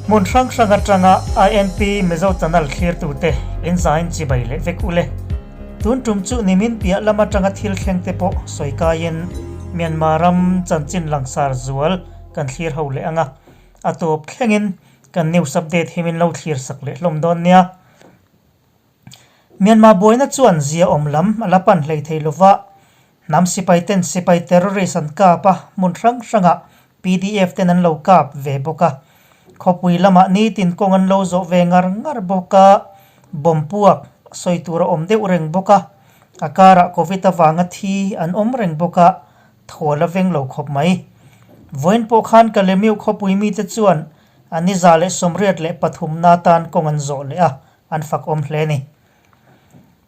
Hmun hrang hrang atanga INP Mizo Channel thlirtute in zain chibai leh vek ule. Tun tum chu nimin piah lam atanga thil thleng te pawh sawi kaiin Myanmar ram chanchin langsar zual kan thlir ho leh anga a tawp thlengin kan news update hi min lo thlir sak leh hlawm dawn nia. Myanmar buaina chuan zia awm lam a la pan hlei thei lova, hnam sipai ten sipai terrorist an kap a, hmun hrang hrangah pdf ten an lo kap ve bawk a. Khawpui lamah nitin kawng an lo zawh ve ngar ngar bawk a, bomb puak sawi tur a awm deuh reng bawk a, a karah covid avanga thi an awm reng bawk a, thaw la veng lo khawp mai. Vawiin pawh khan Kalemiu khawpui mite chuan a ni 183 na tan kawng an zawh leh a, an fak awm hle a ni.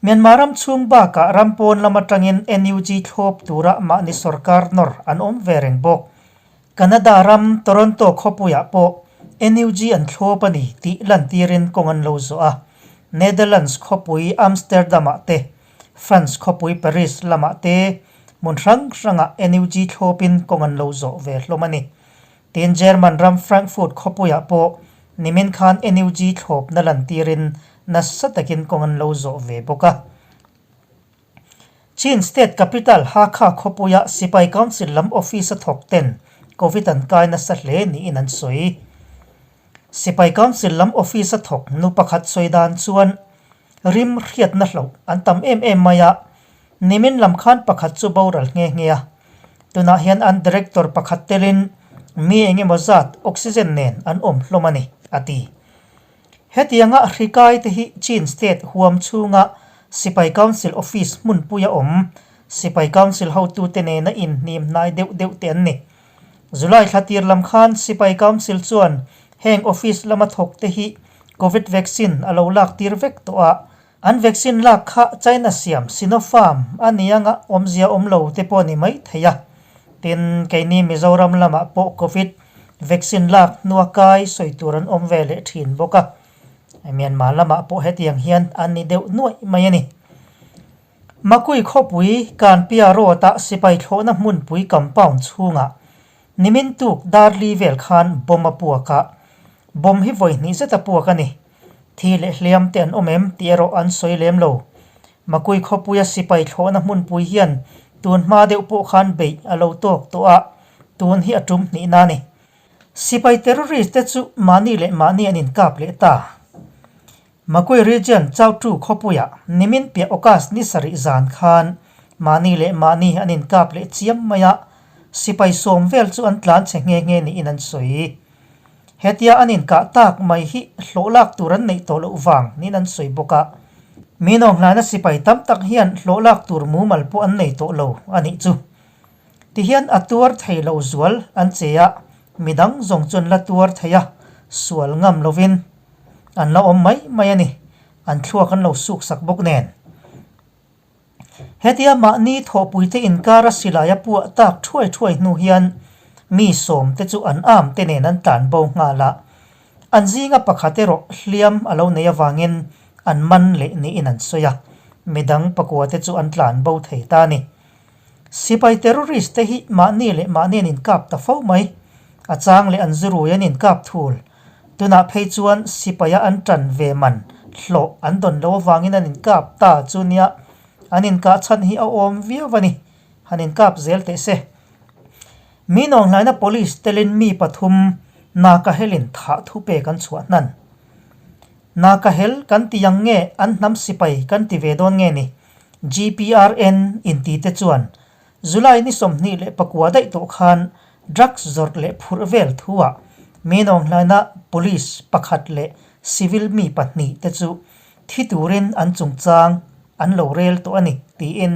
Myanmar ram chhung bakah ram pawn lam atangin NUG thlawp tura mahni sorkar nawr an awm ve reng bawk. Canada ram Toronto khawpuiah pawh NUG an thlawp a ni tih lantirin kawng an lo zawh a. Netherlands khawpui Amsterdam-ah te, France khawpui Paris lamah te hmun hrang hrangah NUG thlawpin kawng an lo zawh ve hlawm a ni. Tin, German ram Frankfurt khawpuiah pawh nimin khan NUG thlawpna lantirin nasa takin kawng an lo zawh ve bawk a. Chin State capital Hakha khawpuia Sipai Council lam office a thawk ten Covid an kai nasa hle niin an sawi. Sipai Council lam office a thawk nu pakhat sawi dan chuan rim hriatna hloh an tam em em mai a, Nimin lam khan pakhat chu boral nghe nghe a, tunah hian an director pakhat telin mi eng emaw zat oxygen nen an awm hlawm a ni, a ti. Hetianga hri kai te hi Chin State huam chhunga Sipai Council Office hmunpui a awm, Sipai Council hotute nena inhnim hnai deuh deuh te an ni. July thla tir lam khan Sipai Council chuan heng office lama thawk te hi Covid vaccine a lo lak tir vek tawh a, An vaccine lak kha China siam Sinopharm a ni anga awmzia awm lo te pawh a ni mai thei a. Tin, keini Mizoram lamah pawh Covid vaccine lak hnua kai sawi tur an awm ve leh thin bawk a. Myanmar lamah pawh hetiang hian an ni deuh nuaih mai a ni. Makui khawpui Kanpia Road-a sipai thlawhna hmunpui compound chhungah nimin tuk Darli vel khan bomb a puak a. Bomb hi vawi hnih zet a puak a ni. Thi leh hliam te an awm em tih erawh an sawi lem lo. Makui khawpuia sipai thlawhna hmunpui hian tun hma deuh pawh khan beih a lo tawk tawh a, tun hi a tum hnihna a ni. Sipai terrorist te chu mahni leh mahni an inkap leh ta. Makui region Chautu khawpuia nimin piah August ni sarih zan khan mahni leh mahni an inkap leh chiam mai a, sipai sawm vel chu an tlan chhe nghe nghe niin an sawi. Hetia an inkah tak mai hi hlawh lak tur an neih tawh loh vang niin an sawi bawk a. Mi nawnghlana sipai tam tak hian hlawh lak tur mumal pawh an nei tawh lo a nih chu. Tihian a tuar thei lo zual an che a, midang zawng chuan la tuar thei a, sual ngam lovin an la awm mai mai a ni. An thluak an lo suk sak bawk nen. Hetia mahni thawhpuite inkara silai a puah tak thuai thuai hnu hian mi sawmte chu an am te nen an tlan bo nghal a, an zinga pakhat erawh hliam a lo nei avangin an man leh niin an sawi a, midang pakua te chu an tlan bo thei ta a ni. Sipai terrorist te hi mahni leh mahni an inkap ta fo mai, a chang leh an zurui an inkap thul. Tunah phei chuan sipaia an tan ve man hlawh an dawn lo avangin an inkap ta chu nia, an inkah chhan hi a awm viau a ni, han inkap zel teh se. Mi nawnghlaina police telin mi pathum Nakahelin thah thu pek an chhuah hnan. Nakahel kan ti ang nge an hnam sipai kan ti ve dawn nge ni? GPRN inti te chuan July ni 24 daih tawh khan drugs zawrh leh phurh vel thuah Minawnghlaina Police pakhat leh civil mi pahnih te chu thi turin an chungchang an lo rel tawh a ni tiin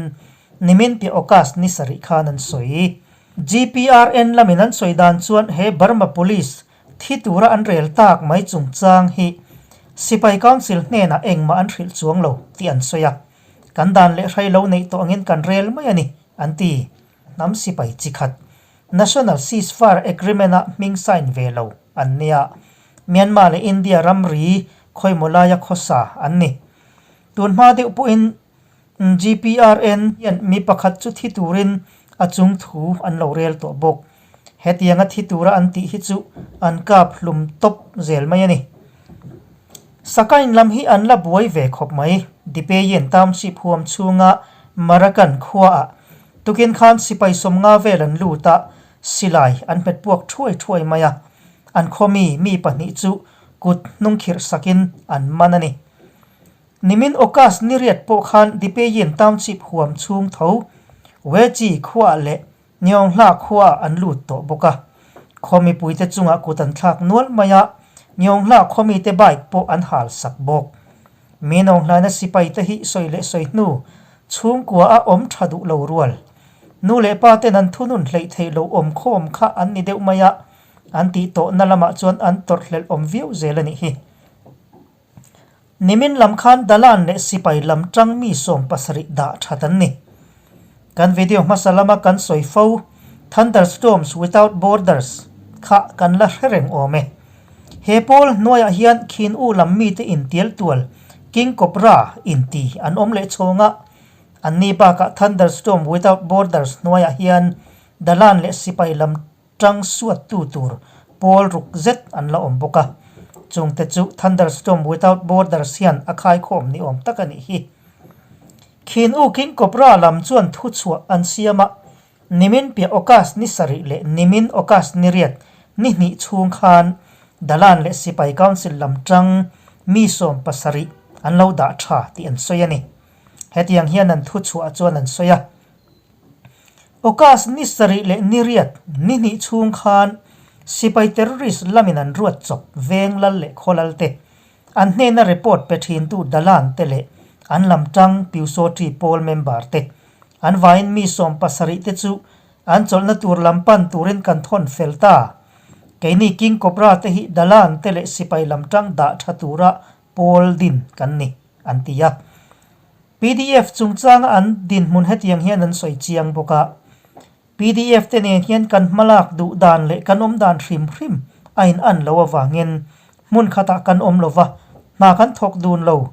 nimin piah August ni sarih khan an sawi. GPRN lamin an sawi dan chuan he Burma Police thi tura an rel tak mai chungchang hi Sipai Council hnenah engmah an hrilh chuang lo tih an sawi a. Kan dan leh hrai lo neih tawh angin kan rel mai a ni, an ti. Hnam sipai chi khat, National Ceasefire Agreement-a hming sign ve lo an nia. Myanmar leh India ramri khawimaw laia khawsa an ni. Tun hma deuh pawhin GPRN hian mi pakhat chu thi turin a chung thu an lo rel tawh bawk. Hetianga thi tura an tih hi chu an kap hlum tawp zel mai a ni. Sakain lam hi an la buai ve khawp mai. Dipeyin Township huam chhunga Marakan khuaah tukin khan sipai sawmnga vel an lut a, silai an hmet puak thuai thuai mai a. An khawmi mi pahnih chu kut hnungkhirh sakin an man a ni. Nimin August ni riat pawh khan Dipeyin Township huam chhung tho Wechi khuaah leh Nyawnghla khuaah an lut tawh bawk a. Khaw mipuite chungah kut an thlak nual mai a, Nyawnghla khaw mite bike pawh an hal sak bawk. Mi Nawnghla-na sipaite hi sawi leh sawi hnu chhungkua a awm tha duh lo rual. Nu leh pa ten an thunun hleih theih lo awm khawm kha an ni deuh mai a, an tih tawhna lamah chuan an tawrhhlelh awm viau zel a nih hi. Nimin lam khan Dalan leh sipai lam tang mi 70 dah that an ni. Kan video hmasa lama kan sawi fo, Thunderstorms Without Borders, kha kan la hre reng awm e. He pawl hnuaiah hian Khin U lam mite intial tual, King Cobra, inti an awm leh chhawng a. Anni bakah Thunderstorm Without Borders hnuaiah hian Dalan leh sipai lam Tang suattu tur pawl ruk zet an la awm bawk a, chungte chu Thunderstorm Without Borders hian a khaikhawm ni awm tak a nih hi. Khin U King Cobra lam chuan thuchhuah an siam a, nimin piah August ni sarih leh nimin August ni riat ni hnih chhung khan Dalan leh Sipai Council lam tang mi 70 an lo dah tha tih an sawi a ni. Hetiang hian an thuchhuah chuan an sawi a. August ni sarih leh ni riat ni hnih chhung khan sipai terrorist lamin an ruat chawp veng lal leh khaw lal te, an hnena report pe thintu Dalan te leh an lam tang Pyusawṭi pawl member te, an vaiin mi 70 te chu an chawlhna tur lam pan turin kan thawn fel ta. Keini King Cobra te hi Dalan te leh sipai lam tang dah tha tura pawl din kan ni, an ti a. Pdf chungchanga an dinhmun hetiang hian an sawi chiang bawk a, pdf te nen hian kan hmalak duh dan leh kan awm dan hrim hrim a in an lo avangin hmun khatah kan awm lo va, hna kan thawk dun lo.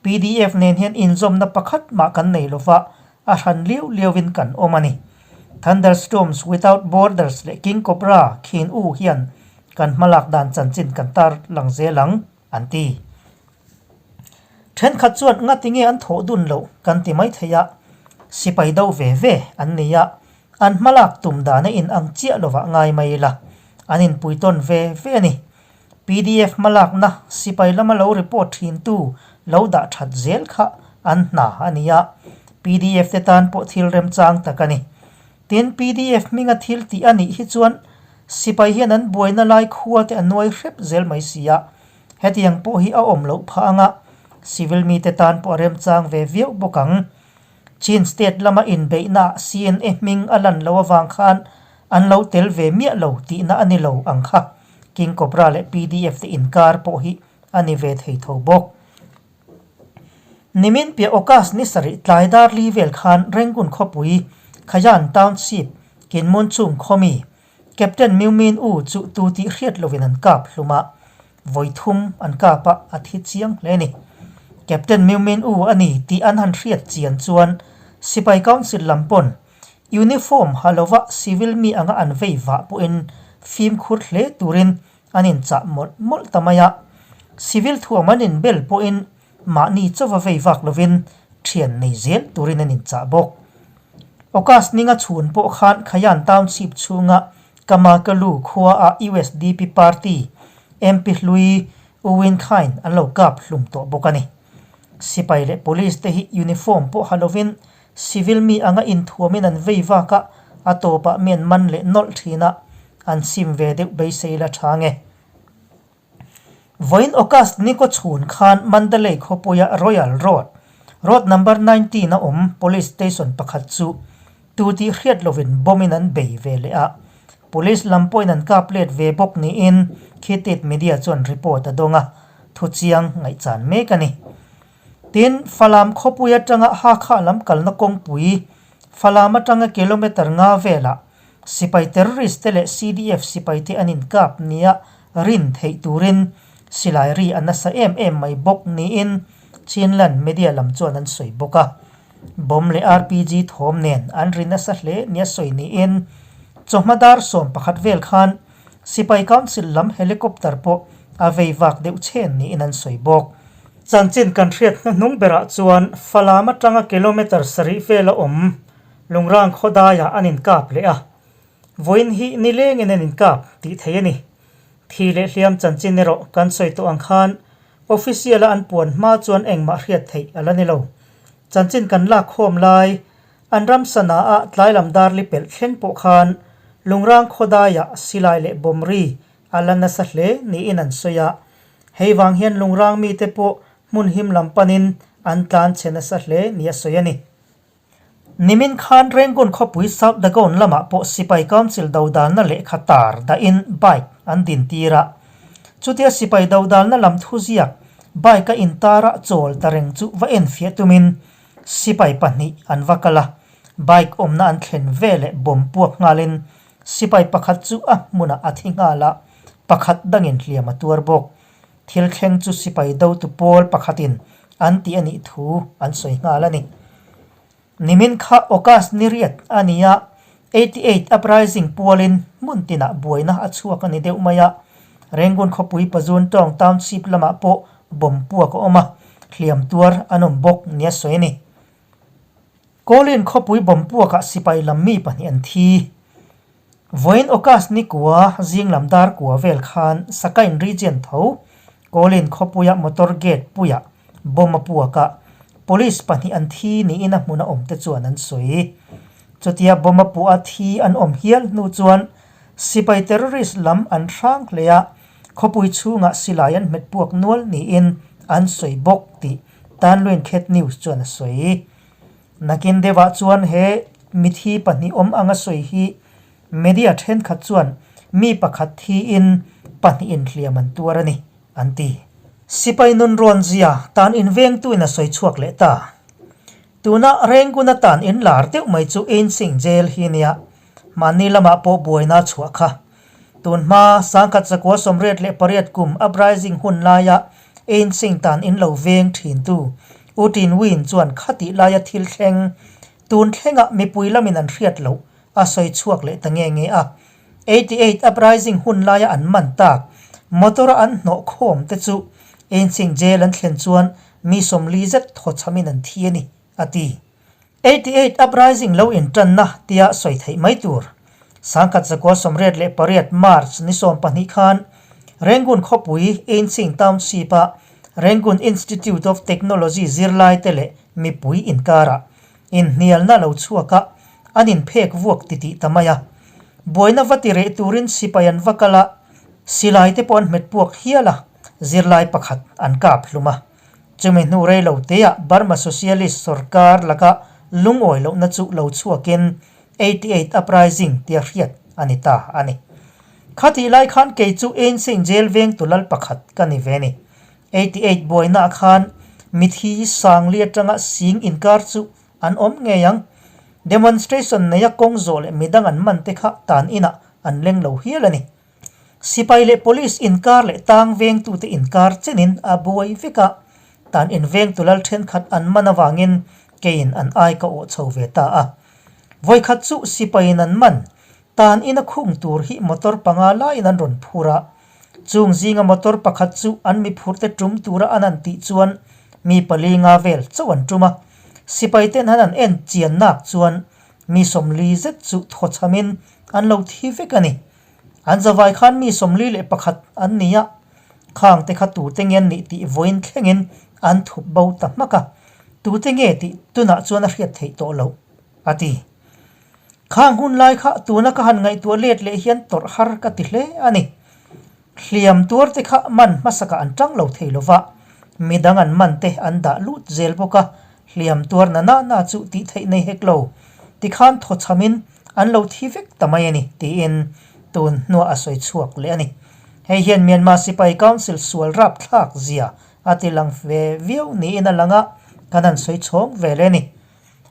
Pdf nen hian inzawmna pakhat mah kan nei lo va, a hran liau liauin kan awm a ni. Thunderstorms Without Borders leh King Cobra Khin U hian kan hmalak dan chanchin kan tar lang zel ang, an ti. Thenkhat chuan ngati nge an thawh dun loh kan ti mai thei a, sipai do ve ve an ni a, an hmalak tum dan a in ang chiah lovah ngai mai ila, an inpui tawn ve ve a ni. Pdf hmalakna sipai lama lo report thintu lo dah that zel kha an hna a ni a, pdf te tan pawh thil remchang tak a ni. Tin, pdf hminga thil tih a nih hi chuan sipai hian an buaina lai khua te a nuai hrep zel mai si a, Hetiang pawh hi a awm loh phah anga civil mite tan pawh a remchang ve viau bawk ang. Chin state lama inbeihnaah CNA hming a lan loh avang khan an lo tel ve miah lo tihna a ni lo ang kha. King Cobra leh pdf te inkar pawh hi a ni ve thei tho bawk. Nimin piah August ni sarih tlai dar li vel khan Rangoon khawpui Khayan Township Kinmun chung khawmi Captain Miu Min U chu tu tih hriat lovin an kap hlum a, vawi thum an kap a, a thi chiang hle a ni. Captain Miu Min U a ni tih an han hriat chian chuan Sipai Council lam pawn uniform ha lova civil mi anga an vei vah pawhin fimkhur hle turin an inchah mawlh mawlh ta mai a. Civil thuam an inbel pawhin Mahni chauva vei vak lovin thian nei zel turin an inchah bawk. August ninga chhun pawh khan Khayan Township chhunga Kamakalu khuaah usdp party MP hlui U Win Khain an lo kap hlum tawh bawk a ni. Sipai leh police te hi uniform pawh ha lovin civil mi anga inthuamin an vei vak a, a tawpah mi an man leh nawlh thin a, an sim ve deuh beisei la tha nge. Vawiin August ni kaw chhun khan Mandalay khawpuia Royal Road, Road Number 19 a awm Police Station pakhat chu tu tih hriat lovin bomb in an bei ve leh a, Police lam pawhin an kap let ve bawk niin Khitit Media chuan report a dawng a, thuchiang ngaihchan mek a ni. Tin, Falam khawpui atanga Hakha lam kalna kawngpui, Falam atanga kilometre nga velah Sipai terrorist te leh CDF sipai te an inkap nia rin theih turin silai ri a nasa em em mai bawk niin Chinland media lam chuan an sawi bawk a. Bomb leh RPG thawm nen an ri nasa hle nia sawi niin. Chawhma dar 11 vel khan Sipai Council lam helicopter pawh a vei vak deuh chhen niin an sawi bawk. Chanchin kan hriat hnuhnung berah chuan Falam atanga kilometre sarih vela awm Lungrang khawdaiah an inkap leh a, vawiin hi nilengin an inkap tih theih a ni. Thi leh hliam chanchin erawh kan sawi tawh ang khan official-a an puan hma chuan engmah hriat theih a la ni lo. Chanchin kan lak khawm lai An ram sana ah tlailam dar li pelh thleng pawh khan Lungrang khawdaiah silai leh bomb ri a la nasa hle niin an sawi a. Hei vang hian Lungrang mite pawh hmun him lam panin an tlan chhe nasa hle ni a sawi a ni. Nimin khan Rangoon khawpui South Dagon lamah pawh sipai council dodalna lehkha tar dahin bike an din tir a. Chutia sipai dodalna lam thuziak bike a intarah chawl ta reng chu va enfiah tumin Sipai pahnih an va kal a, bike awmna an thlen ve leh bomb puak nghalin sipai pakhat chu a hmunah a thi nghal a, pakhat dangin hliam a tuar bawk. Thil thleng chu sipai dotu pawl pakhatin an tih a nih thu an sawi nghal a ni. Nimin kha August ni riat a ni a, 88 Uprising pualin hmun tinah buaina a chhuak a ni deuh mai a, Rangoon khawpui Pazun Tawng Township lamah pawh bomb puak a awm a, hliam tuar an awm bawk nia sawi a ni. Kawlin khawpui bomb puakah sipai lam mi pahnih an thi. Vawiin August ni kua zing lam dar kua vel khan Sakain region tho Kawlin khawpuia motor gate puiah bomb a puak a, police pahnih an thi niin a hmun a awmte chuan an sawi. Chutia bomb a puah a thi an awm hial hnu chuan Sipai terrorist lam an hrang hle a, khawpui chhungah silai an hmet puak nual niin an sawi bawk tih Tanluin Khet News chuan a sawi. Nakin deuhah chuan he mithi pahnih awm anga sawi hi media thenkhat chuan mi pakhat thiin pahnihin hliam an tuar a ni, an ti. Sipai nunrawn zia tan invengtuin a sawi chhuak leh ta. Tuna Renguna tan inlar deuh mai chu Einsing Jail hi nia. Mahni lamah pawh buaina a chhuah kha. Tun hma sangkhat zakua 88 kum uprising hun laia Ein Sing tan in lo veng thintu U Tin Win chuan khatih laia thil thleng tun thlengah mipui lamin an hriat loh a sawi chhuak leh ta nge nge a. 88 uprising hun laia an man tak motor-a an hnawh khawm te chu Ein Sing jail an thlen chuan mi 40 zet thawchhamin an thi a ni, a ti. 88 Uprising lo intanna tia sawi theih mai tur. Sangkhat 1988 March ni 12 khan Rangoon khawpui Einching Township-a Rangoon Institute of Technology zirlaite leh mipui inkarah inhnialna lo chhuak a, an inphek vuak titih ta mai a. Buaina va ti reh turin sipai an va kal a, silaite pawh an hmet puak hial a, zirlai pakhat an kap hlum a. Chumi hnu rei lo teah Burma Socialist sorkar laka lungawi lohna chu lo chhuakin 88 Uprising tia hriat a ni ta a ni. Khatih lai khan kei chu Einstein jail vengtu lal pakhat ka ni ve ni. 88 buainaah khan mithi sangli atanga sing inkar chu an awm ngei ang. Demonstration neia kawng zawh leh midang an man te kha tan inah an leng lo hial a ni. Sipai leh Police inkar leh tang vengtute inkar chenin a buai vek a, tan invengtu lal thenkhat an man avangin keiin an ai ka awh chho ve ta a. Vawikhat chu sipaiin an man, tan ina khung tur hi motor panga laiin an rawn phur a. Chung zinga motor pakhat chu an mi phurhte tum tura an han tih chuan mi pali nga vel chauh an tum a. Sipaiten han an en chian nak chuan mi 40 zet chu thawchhamin an lo thi vek a ni. An zavai khan mi 41 an ni a, khangte kha tute nge an nih tih vawiin thlengin an thup bo ta hmak a, tute nge tih tunah chuan a hriat theih tawh loh, a ti. Khang hun lai kha tuna ka han ngaihtuah let leh hian tawrh har ka ti hle a ni. Hliam tuarte kha man hmasakah an tang lo thei lo va, midang an man te an dah lut zel bawk a, hliam tuar na na na chu tih theih nei hek lo. Tikhan thawchhamin an lo thi vek ta mai a ni, tiin tun hnuah a sawi chhuak leh a ni. Hei hian Myanmar Sipai Council sual rapthlak zia a ti lang ve viau niin a lang a, kan han sawi chhawng ve leh a ni.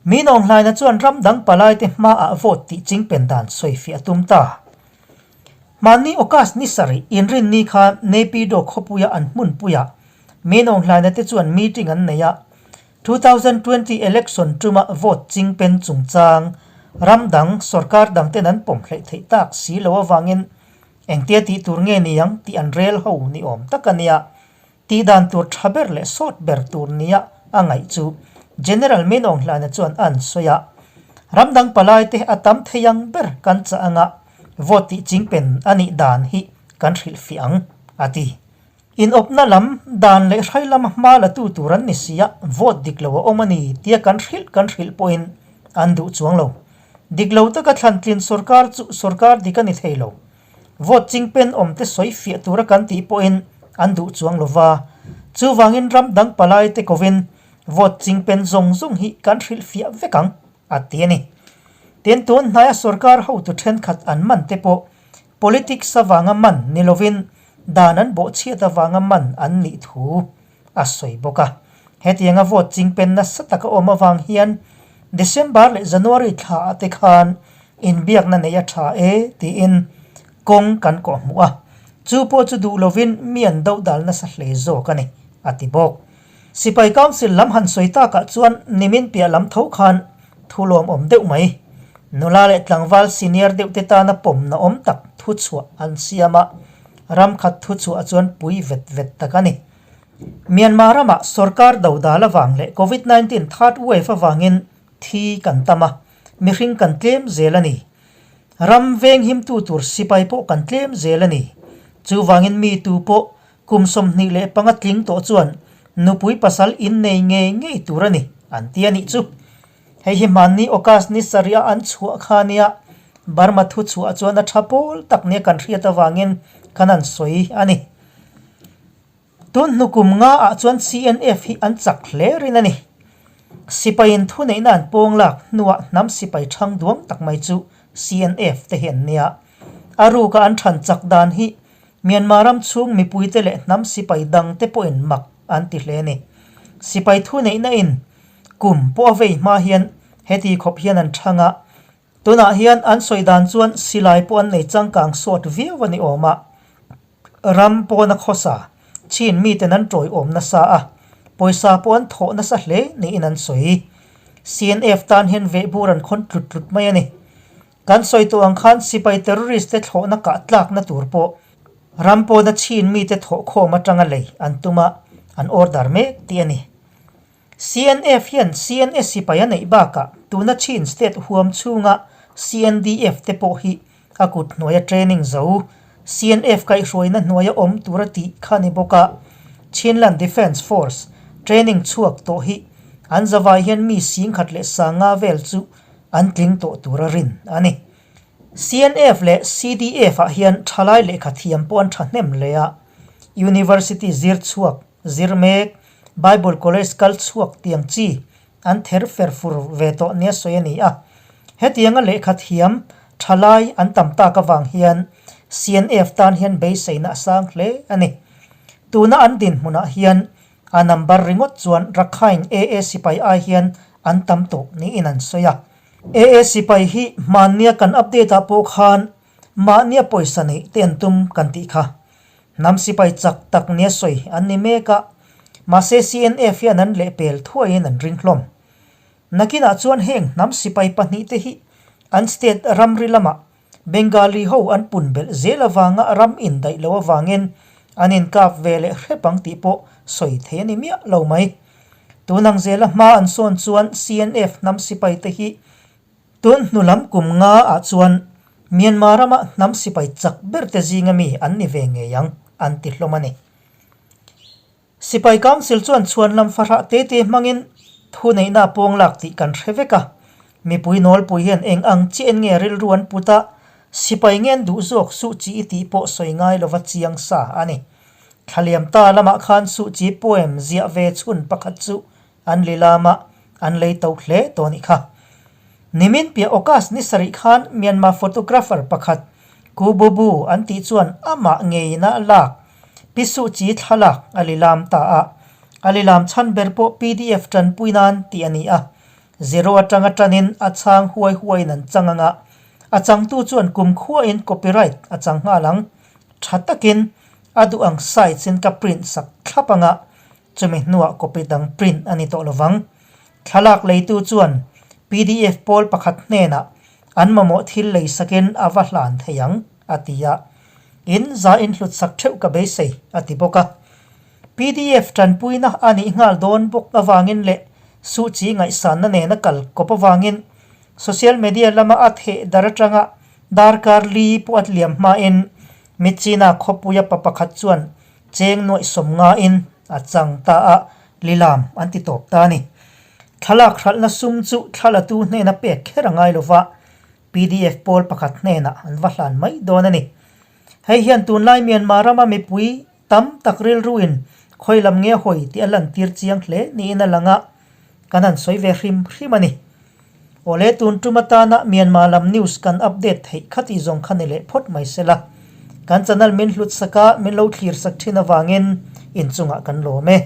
Mi nawnghlaina chuan ram dang palaite hmaah vote tih chingpen dan sawifiah a tum ta. Mahni August ni sarih inrinni khan Naypyidaw khawpuia an hmunpuiah mi nawnghlaina te chuan meeting an nei a, 2020 election tuma vote chingpen chungchang. Ram dang, sorkar dangten an pawm hleih theih tak si lo avangin engtia tih tur nge ni ang tih an rel ho ni awm tak a nia. Tih dan tur tha ber leh sawt ber tur nia a ngaih chu General Min Aung Hlaina chuan a an sawi a. Ram dang palaite a tam thei ang ber kan chah anga vote tih chingpen a nih dan hi kan hrilhfiah ang, a ti. Inawpna lam dan leh hrai lama hma la tu tur an ni si a, vote dik lo a awm a ni tia kan hrilh kan hrilh pawhin an duh chuang lo. Dik lo taka thlantlin sorkar chu sorkar dik a ni thei lo. Vote chingpen awm te sawi fiah tura kan tih pawhin an duh chuang lo va. Chuvangin ram dang palai te kovin vote chingpen zawng zawng hi kan hrilh fiah vek ang, a ti a ni. Tin, tun hnaia sorkar hotu thenkhat an man te pawh Politics avanga man ni lovin dan an bawhchhiat avanga man an nih thu a sawi bawk a. Hetianga vote chingpen nasa taka awm avang hian December leh January thla ah te khan inbiakna neih a tha e tiin kawng kan kawhhmuh a, chu pawh chu duh lovin mi an do dal nasa hle zawk a ni, a ti bawk. Sipai Council lam han sawi takah chuan nimin piah lam tho khan thu lawmawm deuh mai. Nula leh tlangval senior deuh te tana pawmna awm tak thuchhuah an siam a, ram khat thuchhuah chuan pui vet vet tak a ni. Myanmar ramah sorkar dodal avang leh Covid 19 third wave avangin thi kan tam a, mihring kan tlem zel a ni. Ram venghimtu tur sipai pawh kan tlem zel a ni. Chuvangin mi tu pawh Kum 25 tling tawh chuan nupui pasal innei ngei ngei tur a ni, an ti a nih chu. Hei hi hmanni August ni sarih a an chhuah kha nia Burma thu chhuah chuan a tha pawl tak nia kan hriat avangin kan han sawi a ni. Tun hnu kum nga ah chuan CNF hi an chak hle rin a ni. Sipaiin thuneihna an pawng lak hnuah hnam sipai thang duang tak mai chu CNF te hi an nia. A ruka an than chak dan hi Myanmar ram chhung mipuite leh hnam sipai dangte pawhin mak an ti hle a ni. Sipai thuneihna in kum pawh a vei hma hian heti khawp hian an chhang a, tunah hian an sawi dan chuan silai pawh an nei changkang sawt viau a ni awm a, ram pawna khawsa chin miten an tawiawm nasa a, pawisa pawh an thawh nasa hle niin an sawi. CNF tan hian vehbur an khawn tlut tlut mai a ni. Kan sawi tawh ang khan sipai terrorist te thlawhna kah tlakna tur pawh ram pawna chhin mite thawhkhawm atanga lei an tum a, an order mek tih a ni. CNF hian CNS sipai a neih bakah tuna Chin state huam chhunga CNDF te pawh hi a kut hnuaia training zo CNF kaihhruaina hnuaia awm tura tih kha ni bawk a, Chinland Defence Force training chhuak tawh hi an zavai hian mi 10,000 leh 5,000 vel chu an tling tawh tura rin a ni. CNF leh CDF ah hian thalai lehkha thiam pawh an thahnem hle a, University zir chhuak, zir mek, Bible College kal chhuak tiang chi an ther fer fur ve tawh nia sawi a ni a. Hetianga lehkha thiam thalai an tam tak avang hian CNF tan hian beiseina a sang hle a ni. Tuna an dinhmunah hian A number ringawt chuan Rakhine AA sipai ai hian an tam tawh niin an sawi a. AA sipai hi hmannia kan update ah pawh khan mahnia pawisa neih te an tum kan tih kha. Hnam sipai chak tak nia sawi an ni mek a, mahse CNF hian an lehpel thuaiin an ring hlawm. Nakinah chuan heng hnam sipai pahnihte hi an state ramri lamah Bengali ho an pun belh zel avanga ram indaih lo avangin an inkap ve leh hrep ang tih pawh sawi thei a ni miah lo mai. Tun ang zela hma an sawn chuan CNF hnam sipai te hi tun hnu lam kum nga ah chuan Myanmar rama hnam sipai chak ber te zinga mi an ni ve ngei ang an ti hlawm a ni. Sipai Council chuan chhuanlam fahrah te te hmangin thuneihna a pawng lak tih kan hre vek a. Mipui nawlpui hian eng ang chiah nge rilru an put a, sipai ngen duh zawk Suh Chi i tih pawh sawi ngai lova chiang sa a ni. Thlaliam ta lamah khan Suh Chi poem ziah ve chhun pakhat chu an lilam a, an lei to hle tawh nih kha. Nimin piah August ni sarih khan Myanmar photographer pakhat Ku Bu Bu an tih chuan amah ngeina lak Pi Suh Kyi thlalak a lilam ta a. A lilam chhan ber pawh pdf tanpui nan tih a ni a. Zero atanga tanin a chhang huai huaiin an chang anga a changtu chuan kumkhuain copyright a chang nghal ang. Tha takin a duh ang size in ka print sak thlap anga Chumi hnuah copy dang print a ni tawh lovang. Thlalak leitu chuan pdf pawl pakhat hnenah. An mamawh thil lei sakin a va hlan thei ang, a ti a. In za in hlut sak theuh ka beisei, a ti bawk a. Pdf tanpuina a nih nghal dawn bawk avangin leh Suu Kyi ngaihsanna nena kal kawp avangin social media lama a theh dar atanga darkar li pawh a liam hmain Myitkyina khawpuia pa pakhat chuan cheng nuaih sawmngain a chang ta a, lilam an ti tawp ta a ni. Thlalak hralhna sum chu thlalatu hnena pek kher a ngai lova, pdf pawl pakhat hnenah an va hlan mai dawn a ni. Hei hian tunlai Myanmar rama mipui tam tak rilruin khawi lam nge hawi tih a lantir chiang hle niin a lang a, kan han sawi ve hrim hrim a ni. Awle tun tum atana Myanmar lam news kan update theih kha tih zawng kha ni leh phawt mai se la. Kan channel min hlut sak a, min lo thlir sak thin avangin inchungah kan lawm e.